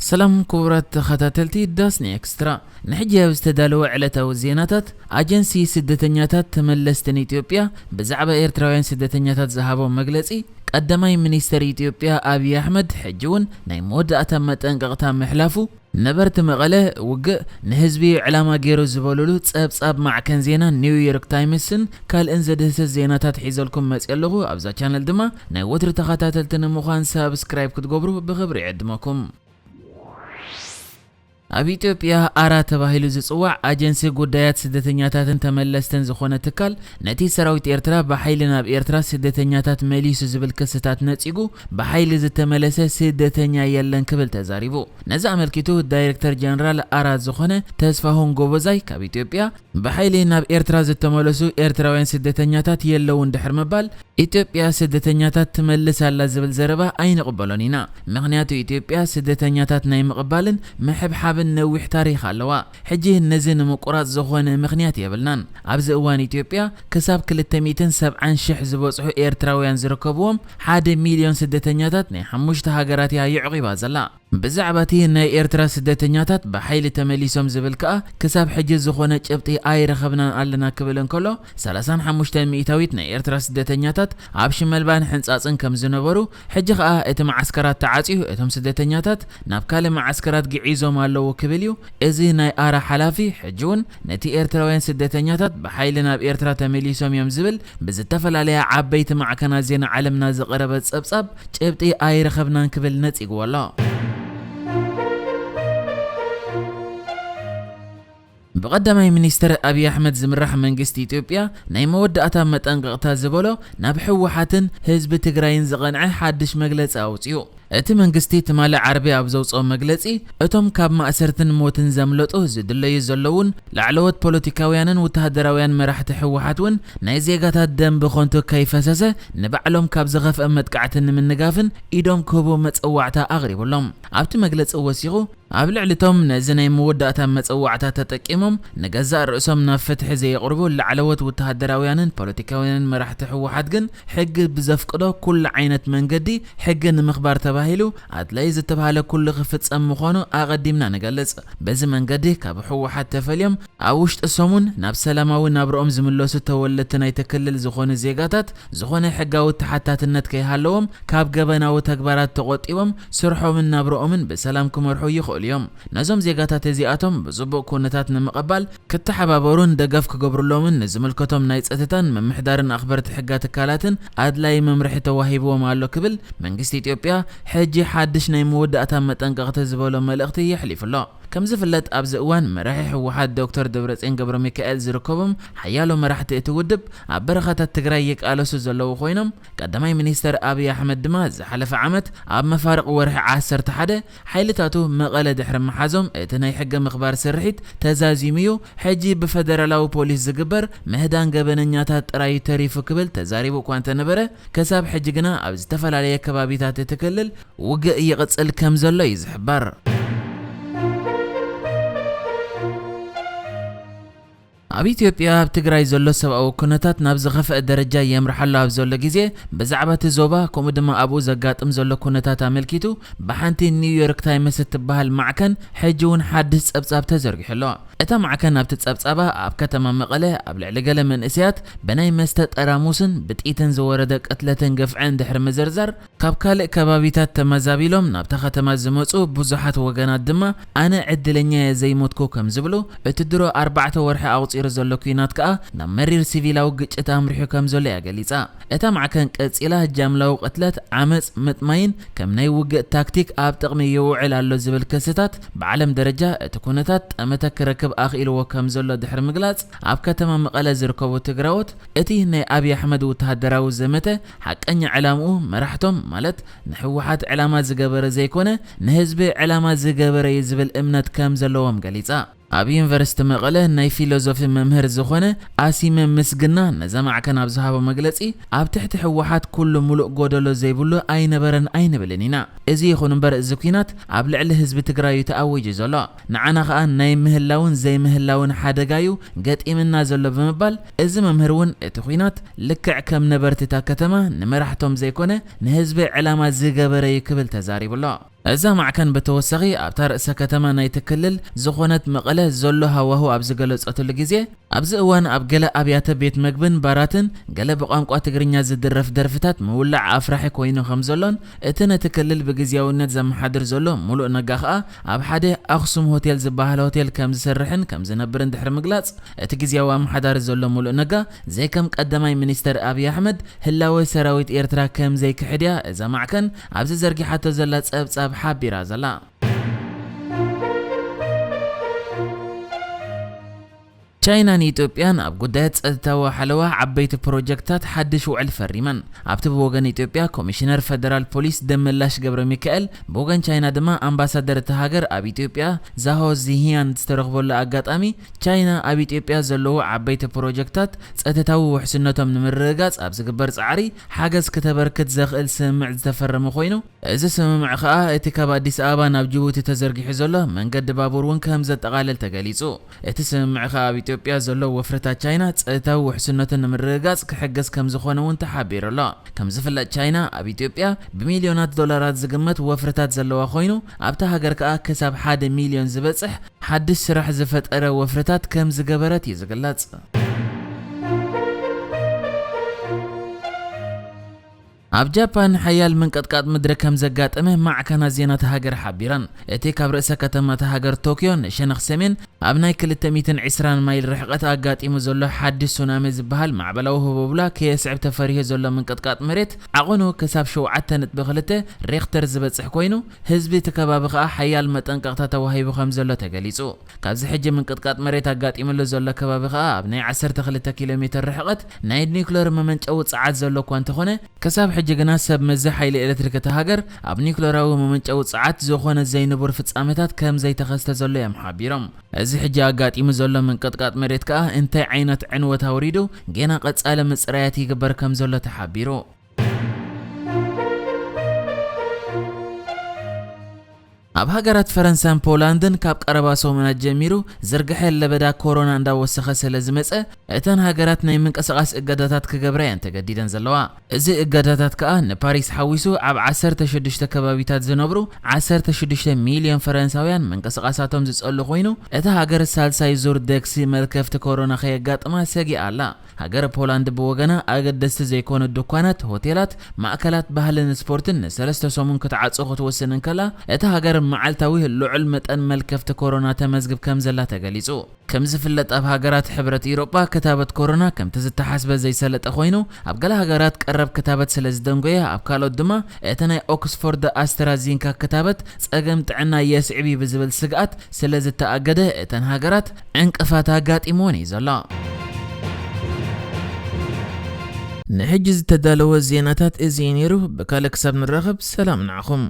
ሰላም ክቡራት ተኸታተልቲ ዳስኒ ኤክስትራ፣ ንሕጂ ኣብ ዝተዳለወ ዕለታዊ ዜናታት፣ ኣጀንሲ ስደተኛታት ተመለስትን ኢትዮጵያ ብዛዕባ ኤርትራውያን ስደተኛታት ዝሃቦ መግለጺ፣ ቀዳማይ ሚኒስተር ኢትዮጵያ ኣብይ ኣሕመድ ሕጂ እውን ናይ መወዳእታ መጠንቀቕታ ምሕላፉ፣ ነበርቲ መቐለ ውግእ ንህዝቢ ዕላማ ገይሩ ዝበሉሉ ጸብጻብ ማዕከን ዜና ኒውዮርክ ታይምስን ካልእን ዘድህስስ ዜናታት ሒዘልኩም መጽእ ኣለኹ። ኣብዛ ቻነል ድማ ናይ ወትሪ ተኸታተልቲ ንምዃን ሳብስክራይብ ክትገብሩ ብኽብሪ ይዕድመኩም። ኣብ ኢትዮጵያ ኣራ ተባሂሉ ዝጽዋዕ ኣጀንሲ ጉዳያት ስደተኛታትን ተመለስትን ዝኾነ ትካል፣ ነቲ ሰራዊት ኤርትራ ብሓይሊ ናብ ኤርትራ ስደተኛታት መሊሱ ዝብል ክስታት ነጺጉ፣ ብሓይሊ ዝተመለሰ ስደተኛ የለን ክብል ተዛሪቡ። ነዚ ኣመልኪቱ ዳይሬክተር ጀነራል ኣራ ዝኾነ ተስፋሁን ጎበዛይ፣ ካብ ኢትዮጵያ ብሓይሊ ናብ ኤርትራ ዝተመለሱ ኤርትራውያን ስደተኛታት የለውን ድሕሪ ምባል፣ ኢትዮጵያ ስደተኛታት ትመልስ ኣላ ዝብል ዘረባ ኣይንቕበሎን ኢና። ምኽንያቱ ኢትዮጵያ ስደተኛታት ናይ ምቕባልን ምሕብሓብን ነዊሕ ታሪኽ ኣለዋ። ሕጂ ነዚ ንምቁራጽ ዝኾነ ምኽንያት የብልናን። ኣብዚ እዋን ኢትዮጵያ ክሳብ ክልተ ሚእትን ሰብዓን ሽሕ ዝበጽሑ ኤርትራውያን ዝርከብዎም ሓደ ሚልዮን ስደተኛታት ናይ ሓሙሽተ ሃገራት እያ የዕቒባ ዘላ። ብዛዕባ እቲ ናይ ኤርትራ ስደተኛታት ብሓይሊ ተመሊሶም ዝብል ከኣ ክሳብ ሕጂ ዝኾነ ጭብጢ ኣይረኸብናን ኣለና ክብል እንከሎ፣ ሰላሳን ሓሙሽተ ሚእታዊት ናይ ኤርትራ ስደተኛታት ኣብ ሽመልባን ሕንጻጽን ከም ዝነበሩ፣ ሕጂ ከኣ እቲ መዓስከራት ተዓጽዩ እቶም ስደተኛታት ናብ ካልእ መዓስከራት ግዒዞም ኣለዉ ክብል እዩ። እዚ ናይ ኣራ ሓላፊ ሕጂ እውን ነቲ ኤርትራውያን ስደተኛታት ብሓይሊ ናብ ኤርትራ ተመሊሶም እዮም ዝብል ብዝተፈላለያ ዓበይቲ ማዕከናት ዜና ዓለምና ዝቐረበ ጸብጻብ ጭብጢ ኣይረኸብናን ክብል ነጺግዎ ኣሎ። ብቐዳማይ ሚኒስትር ኣብይ ኣሕመድ ዝምራሕ መንግስቲ ኢትዮጵያ ናይ መወዳእታ መጠንቀቕታ ዝበሎ ናብ ህወሓትን ህዝቢ ትግራይን ዝቐንዐ ሓድሽ መግለጺ ኣውጺኡ። እቲ መንግስቲ ትማሊ ዓርቢ ኣብ ዘውጽኦ መግለጺ፣ እቶም ካብ ማእሰርትን ሞትን ዘምለጡ ዝድለዩ ዘለውን ላዕለዎት ፖለቲካውያንን ወተሃደራውያን መራሕቲ ህወሓት እውን ናይ ዜጋታት ደም ብኸንቱ ከይፈሰሰ ንባዕሎም ካብ ዝኸፍአ መጥቃዕቲ ንምንጋፍን ኢዶም ክህቡ መጸዋዕታ ኣቕሪቡሎም። ኣብቲ መግለጺ ወሲኹ፣ ኣብ ልዕሊ እቶም ነዚ ናይ መወዳእታ መጸዋዕታ ተጠቂሞም ንገዛእ ርእሶም ናብ ፍትሒ ዘየቕርቡ ላዕለዎት ወተሃደራውያንን ፖለቲካውያንን መራሕቲ ህወሓት ግን ሕጊ ብዘፍቅዶ ኩሉ ዓይነት መንገዲ ሕጊ ንምኽባር ተባሂሉ ኣድላዪ ዝተባህለ ኩሉ ክፍጸም ምዃኑ ኣቐዲምና ንገልጽ። በዚ መንገዲ ካብ ህወሓት ተፈልዮም ኣብ ውሽጢ ሰሙን ናብ ሰላማዊ ናብርኦም ዝምለሱ ተወለድቲ ናይቲ ክልል ዝኾኑ ዜጋታት ዝኾነ ሕጋዊ ተሓታትነት ከይሃለዎም ካብ ገበናዊ ተግባራት ተቖጢቦም ስርሖምን ናብርኦምን ብሰላም ክመርሑ ይኽእሉ እዮም። ነዞም ዜጋታት እዚኣቶም ብጽቡቕ ኩነታት ንምቕባል ክተሓባበሩን ደገፍ ክገብሩሎምን ንዝምልከቶም ናይ ጸጥታን ምምሕዳርን ኣኽበርቲ ሕጋ ትካላትን ኣድላዪ መምርሒ ተዋሂብዎም ኣሎ ክብል መንግስቲ ኢትዮጵያ ሕጂ ሓድሽ ናይ መወዳእታ መጠንቀቕቲ ዝበሎ መልእኽቲ የሕሊፉ ኣሎ። ከም ዝፍለጥ ኣብዚ እዋን መራሒ ህወሓት ዶክተር ደብረጽዮን ገብረ ሚካኤል ዝርከቦም ሓያሎ መራሕቲ እቲ ውድብ ኣብ በረኻታት ትግራይ ይቃለሱ ዘለዉ ኮይኖም፣ ቀዳማይ ሚኒስተር ኣብይ ኣሕመድ ድማ ዝሓለፈ ዓመት ኣብ መፋርቕ ወርሒ ዓሰርተ ሓደ ሓይልታቱ መቐለ ድሕሪ ምሓዞም እቲ ናይ ሕጊ ምኽባር ስርሒት ተዛዚሙ እዩ፣ ሕጂ ብፈደራላዊ ፖሊስ ዝግበር ምህዳን ገበነኛታት ጥራይ ተሪፉ ክብል ተዛሪቡ እኳ እንተነበረ፣ ክሳብ ሕጂ ግና ኣብ ዝተፈላለየ ከባቢታት እቲ ክልል ውግእ ይቕጽል ከም ዘሎ እዩ ዝሕበር። ኣብ ኢትዮጵያ ኣብ ትግራይ ዘሎ ሰብኣዊ ኩነታት ናብ ዝኸፍአ ደረጃ የምርሓሉ ኣብ ዘሎ ግዜ፣ ብዛዕባ እቲ ዞባ ከምኡ ድማ ኣብኡ ዘጋጥም ዘሎ ኩነታት ኣመልኪቱ ብሓንቲ ኒውዮርክ ታይምስ እትበሃል ማዕከን ሕጂ እውን ሓድሽ ጸብጻብ ተዘርጊሑ ኣሎ። እታ ማዕከን ኣብቲ ጸብጻባ ኣብ ከተማ መቐለ ኣብ ልዕሊ ገለ መንእሰያት ብናይ መስተ ጠራሙስን ብጥይትን ዝወረደ ቅትለትን ግፍዕን ድሕሪ ምዝርዛር፣ ካብ ካልእ ከባቢታት ተመዛቢሎም ናብታ ከተማ ዝመጹ ብዙሓት ወገናት ድማ ኣነ ዕድለኛ እየ ዘይሞትኩ ከም ዝብሉ፣ እቲ ድሮ ኣርባዕተ ወርሒ ኣቑጺሩ ዘሎ ኲናት ከኣ ናብ መሪር ሲቪላዊ ግጭት ኣምሪሑ ከም ዘሎ እያ ገሊጻ። እታ ማዕከን ቀጺላ ጃምላዊ ቅትለት፣ ዓመጽ፣ ምጥማይን ከም ናይ ውግእ ታክቲክ ኣብ ጥቕሚ ይውዕል ኣሎ ዝብል ክስታት ብዓለም ደረጃ እቲ ኩነታት ጠመተ ክረክብ ኣኽኢልዎ ከም ዘሎ ድሕሪ ምግላጽ፣ ኣብ ከተማ መቐለ ዝርከቡ ትግራዎት እቲ ናይ ኣብይ ኣሕመድ ወተሃደራዊ ዘመተ ሓቀኛ ዕላምኡ መራሕቶም ማለት ንህወሓት ዕላማ ዝገበረ ዘይኮነ ንህዝቢ ዕላማ ዝገበረ እዩ ዝብል እምነት ከም ዘለዎም ገሊጻ። ኣብ ዩኒቨርሲቲ መቐለ ናይ ፊሎዞፊ መምህር ዝኾነ ኣሲመ ምስግና ነዛ ማዕከን ኣብ ዝሃቦ መግለጺ፣ ኣብ ትሕቲ ህወሓት ኩሉ ሙሉእ ጎደሎ ዘይብሉ ኣይነበረን ኣይንብልን ኢና። እዚ ይኹን እምበር እዚ ኲናት ኣብ ልዕሊ ህዝቢ ትግራይ እዩ ተኣዊጁ ዘሎ። ንዓና ኸኣ ናይ ምህላውን ዘይምህላውን ሓደጋ እዩ ገጢምና ዘሎ ብምባል፣ እዚ መምህር እውን እቲ ኲናት ልክዕ ከም ነበርቲ እታ ከተማ ንመራሕቶም ዘይኮነ ንህዝቢ ዕላማ ዝገበረ እዩ ክብል ተዛሪቡ ኣሎ። እዛ ማዕከን ብተወሳኺ ኣብታ ርእሰ ከተማ ናይቲ ክልል ዝኾነት መቐለ ዘሎ ሃዋሁ ኣብ ዝገለጸትሉ ግዜ፣ ኣብዚ እዋን ኣብ ገለ ኣብያተ ቤት መግብን ባራትን ገለ ብቋንቋ ትግርኛ ዝድረፍ ደርፍታት ምውላዕ ኣፍራሒ ኮይኑ ከም ዘሎን፣ እቲ ነቲ ክልል ብግዝያውነት ዘመሓድር ዘሎ ሙሉእ ነጋ ከኣ ኣብ ሓደ ኣኽሱም ሆቴል ዝበሃል ሆቴል ከም ዝሰርሕን ከም ዝነብርን ድሕሪ ምግላጽ፣ እቲ ግዝያዊ ኣመሓዳሪ ዘሎ ሙሉእ ነጋ ዘይከም ቀዳማይ ሚኒስተር ኣብይ ኣሕመድ ህላወ ሰራዊት ኤርትራ ከም ዘይክሕድያ እዛ ማዕከን ኣብዚ ዘርጊሓቶ ዘላ ጸብጻብ ሓቢራ ዘላ። ቻይናን ኢትዮጵያን ኣብ ጉዳያት ጸጥታዊ ሓለዋ ዓበይቲ ፕሮጀክታት ሓድሽ ውዕል ፈሪመን። ኣብቲ ብወገን ኢትዮጵያ ኮሚሽነር ፈደራል ፖሊስ ደመላሽ ገብረ ሚካኤል፣ ብወገን ቻይና ድማ ኣምባሳደር እታ ሃገር ኣብ ኢትዮጵያ ዛሆ ዚሂያን ዝተረኽበሉ ኣጋጣሚ፣ ቻይና ኣብ ኢትዮጵያ ዘለዉ ዓበይቲ ፕሮጀክታት ጸጥታዊ ውሕስነቶም ንምርግጋጽ ኣብ ዝግበር ጻዕሪ ሓገዝ ክተበርክት ዘኽእል ስምምዕ ዝተፈረመ ኮይኑ፣ እዚ ስምምዕ ከኣ እቲ ካብ ኣዲስ ኣበባ ናብ ጅቡቲ ተዘርጊሑ ዘሎ መንገዲ ባቡር እውን ከም ዘጠቓልል ተገሊጹ። እቲ ስምምዕ ከኣ ኣብ ኢትዮጵያ ዘሎ ወፍርታት ቻይና ጸጥታዊ ውሕስነቱ ንምርግጋጽ ክሕግዝ ከም ዝኾነ እውን ተሓቢሩ ኣሎ። ከም ዝፍለጥ ቻይና ኣብ ኢትዮጵያ ብሚልዮናት ዶላራት ዝግመት ወፍርታት ዘለዋ ኮይኑ፣ ኣብታ ሃገር ከኣ ክሳብ ሓደ ሚልዮን ዝበጽሕ ሓድሽ ስራሕ ዝፈጠረ ወፍርታት ከም ዝገበረት እዩ ዝግለጽ። ኣብ ጃፓን ሓያል ምንቅጥቃጥ ምድሪ ከም ዘጋጠመ ማዕከናት ዜና እታ ሃገር ሓቢረን። እቲ ካብ ርእሰ ከተማ እታ ሃገር ቶክዮ ንሸነኽ ሰሜን ኣብ ናይ ክልተ ሚእትን ዕስራን ማይል ርሕቀት ኣጋጢሙ ዘሎ ሓድሽ ሱናሚ ዝበሃል ማዕበላዊ ህቦብላ ከየስዕብ ተፈሪሁ ዘሎ ምንቅጥቃጥ መሬት ዓቐኑ ክሳብ ሸውዓተ ነጥቢ ክልተ ሬክተር ዝበጽሕ ኮይኑ፣ ህዝቢ እቲ ከባቢ ከኣ ሓያል መጠንቀቕታ ተዋሂቡ ከም ዘሎ ተገሊጹ። ካብዚ ሕጂ ምንቅጥቃጥ መሬት ኣጋጢምሉ ዘሎ ከባቢ ከኣ ኣብ ናይ ዓሰርተ ክልተ ኪሎ ሜተር ርሕቐት ናይ ኒውክለር መመንጨዊ ጸዓት ዘሎ እኳ እንተኾነ፣ ክሳብ ሕጂ ግና ሰብ መዚ ሓይሊ ኤሌክትሪክ እታ ሃገር ኣብ ኒውክለራዊ መመንጨዊ ጸዓት ዝኾነ ዘይንቡር ፍጻመታት ከም ዘይተኸስተ ዘሎ እዮም ሓቢሮም። እዚ ሕጂ ኣጋጢሙ ዘሎ ምንቅጥቃጥ መሬት ከኣ እንታይ ዓይነት ዕንወት ኣውሪዱ ጌና ቀጻሊ ምጽራያት ይግበር ከም ዘሎ ተሓቢሩ። ኣብ ሃገራት ፈረንሳን ፖላንድን ካብ ቀረባ ሰሙናት ጀሚሩ ዝርግሐ ለበዳ ኮሮና እንዳወሰኸ ስለ ዝመጸ፣ እተን ሃገራት ናይ ምንቅስቓስ እገዳታት ክገብራ እየን ተገዲደን ዘለዋ። እዚ እገዳታት ከኣ ንፓሪስ ሓዊሱ ኣብ ዓሰርተ ሽዱሽተ ከባቢታት ዝነብሩ ዓሰርተ ሽዱሽተ ሚልዮን ፈረንሳውያን ምንቅስቓሳቶም ዝጸሉ ኮይኑ፣ እታ ሃገር ሳልሳይ ዙር ደግሲ መልከፍቲ ኮሮና ከየጋጥማ ሰጊኣ ኣላ። ሃገረ ፖላንድ ብወገና ኣገደስቲ ዘይኮኑ ድኳናት፣ ሆቴላት፣ ማእከላት ባህልን ስፖርትን ንሰለስተ ሰሙን ክትዓጹ ክትውስን እንከላ፣ እታ ሃገር መዓልታዊ ልዑል መጠን መልከፍቲ ኮሮና ተመዝግብ ከም ዘላ ተገሊጹ። ከም ዝፍለጥ ኣብ ሃገራት ሕብረት ኢሮጳ ክታበት ኮሮና ከምቲ ዝተሓስበ ዘይሰለጠ ኮይኑ፣ ኣብ ገለ ሃገራት ቀረብ ክታበት ስለ ዝደንጎየ፣ ኣብ ካልኦት ድማ እቲ ናይ ኦክስፎርድ ኣስትራዚንካ ክታበት ጸገም ጥዕና የስዕብ እዩ ብዝብል ስግኣት ስለ ዝተኣገደ እተን ሃገራት ዕንቅፋት ኣጋጢምወን እዩ ዘሎ። ንሕጂ ዝተዳለወ ዜናታት እዚ እዩ ነይሩ። ብካልእ ክሳብ ንራኸብ ሰላም ንዓኹም።